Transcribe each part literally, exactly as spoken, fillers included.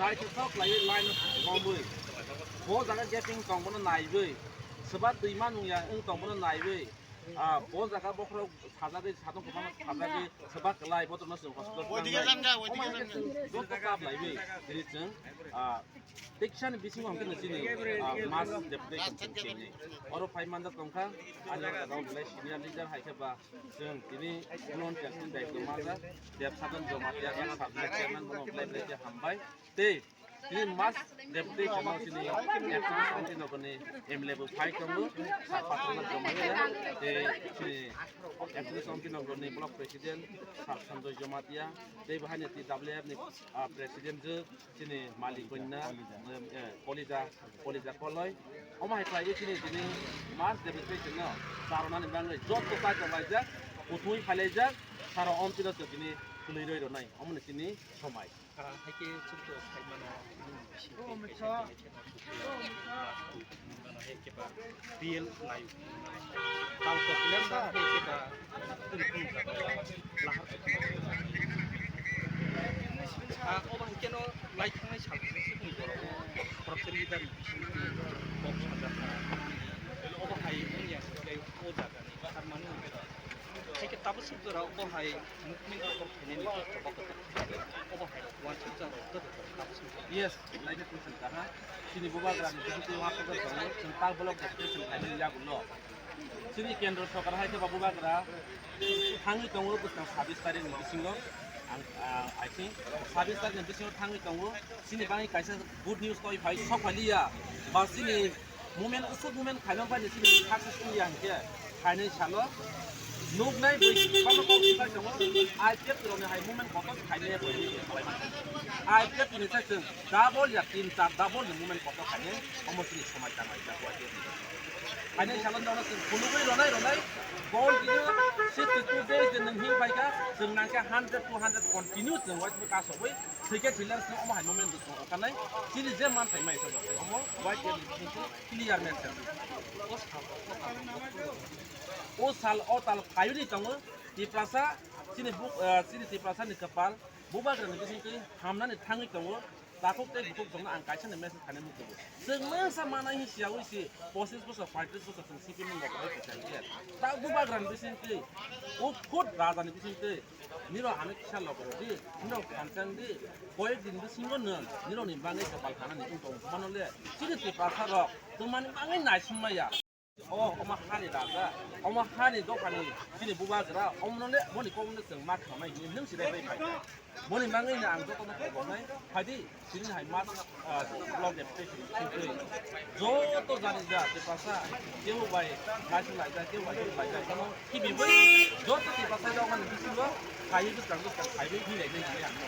Tei khe sok lai line romwi. Bo jaga gaping tong bono naiwi. Swba twima nungya wng tong bono naiwi. Ah, bo jaga bokhorok sajagwi, sadong kwbangma sajagwi, swba kwlai, botorno chwng hospital Oidige thangwi. Janga, oidige Omo janga. Chwng joto kap laiwi, tini chwng, ah, teksani bisingo hwnkhe chini, ah, mass deputation chwng chengni. Oro phai manjak tongkha, ani oro jaga belai senior leader hai khe ba chwng tini volunteer chini daitw manjak, Debsadhan Jamatia, ex sub chairman, bono belai belai khe hambai. Tei chini mass deputation o chini F C D Santinogorni M L A bo phai tongo, Sir Patranath Jamatia, tei chini F C D Santinogorni block president Sir Sanjoy Jamatia, tei bo haino T W F ni, ah, president je chini Malik Kanya, eh, Kolija, Kolija Koloi. Omo hai khlaiwi chini tini mass deputation no charwnani bagwi joto kaitor laijak, kuthumwi phailaijak, saro omtino chwng tini kwlwi roi rwnai, omo ni chini somai. Ah, hai khe chwngno sai mano, bini bising tei kaisa tini channel kuphia, last week mano hai khe ba B L nayu. Tal kok lem ba hai khe ba tini tini jaga lahar khe. Ah, obo hai kheno lai thangnai sal khe se bini borok o corruption leader ni bising twi kok sajak kha. Obo hai wngya hwnkhe o jaga ni tar mani wngkha. Hai khe tabuk suk jora obo hai movement kotor khainani kotor kotor khainani obo hai rok uansuk jak rok joto tabuk suk jora. Yes, naikhe question kaha. Chini bubagra ni bising twi uansuk jak tongo, chwng tak block deputation khainani yagulo. Chini kendro sorkar hai khe ba bubagra thangwi tongo bwskang sabis tarikh ni bisingo. Ang, ah, I think sabis tarikh ni bisingo thangwi tongo. Chini bagwi kaisa good news toi phai sok phai liya. Ba chini movement, usuk movement khaina bai ni chini success wngya hwnkhe khainai salo nuknai bui bangma kok swbai tongo. I P F T rokni hai movement kotor khainai ya bui khalai mano. I P F T ni sai chwng double ya tin char double ni movement kotor khainai, omo chini somai tanglai jak I P F T ni. Khainai salo nono chwng phunugwi ronai ronai continue sixty two days de nwng him bai kha, chwng nang khe hundred two hundred continue chwng uaisukhe kasogwi thwikhe thwilang chwng omo hai movement chwng ongkha nai. Chini je manthai mai khe omo uaisukhe clear message. O sal o tal phaiwi tongo Tiprasa, chini buk, eh, chini Tiprasa ni kwpal bubagra ni bisingtwi hamnani thangwi tongo. Takhuk tei bukhuk jongno ang kaisa ni message khainai muchungo. Chwng masa manai hi siyawi si pochis bosor, paitris bosor chwng C P M ni logo bai kwchang khe. Ta bubagra ni bisingtwi, o khud raja ni bisingtwi, nirok ano kisa logo rw di, nirok phanchang di, koyek din bisingo nwng nirok ni bagwi kwpal khanani wng tongo. Mano le chini Tiprasa rok tongmani bagwi naising maya. O, omo hani raja, omo hani dophani chini bubagra, omono le boni kokno chwng ma khamai hwnwi nwng sirai bai phai. Boni mangwi no ang jotono kok rwnai, phaidi chini hai ma, ah, block de phe sini sini. Joto jani ja, Tiprasa, kebo bai naising laijak, kebo bai naising laijak, omo khibiwi joto Tiprasa rokmani bisingo phaiwi bwskang bwskang phaiwi hinlai nai hinwi ang no.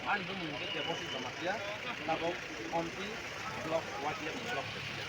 Ani bumung khe Debosing Jamatia, tabok Omti block, Y T F ni block president.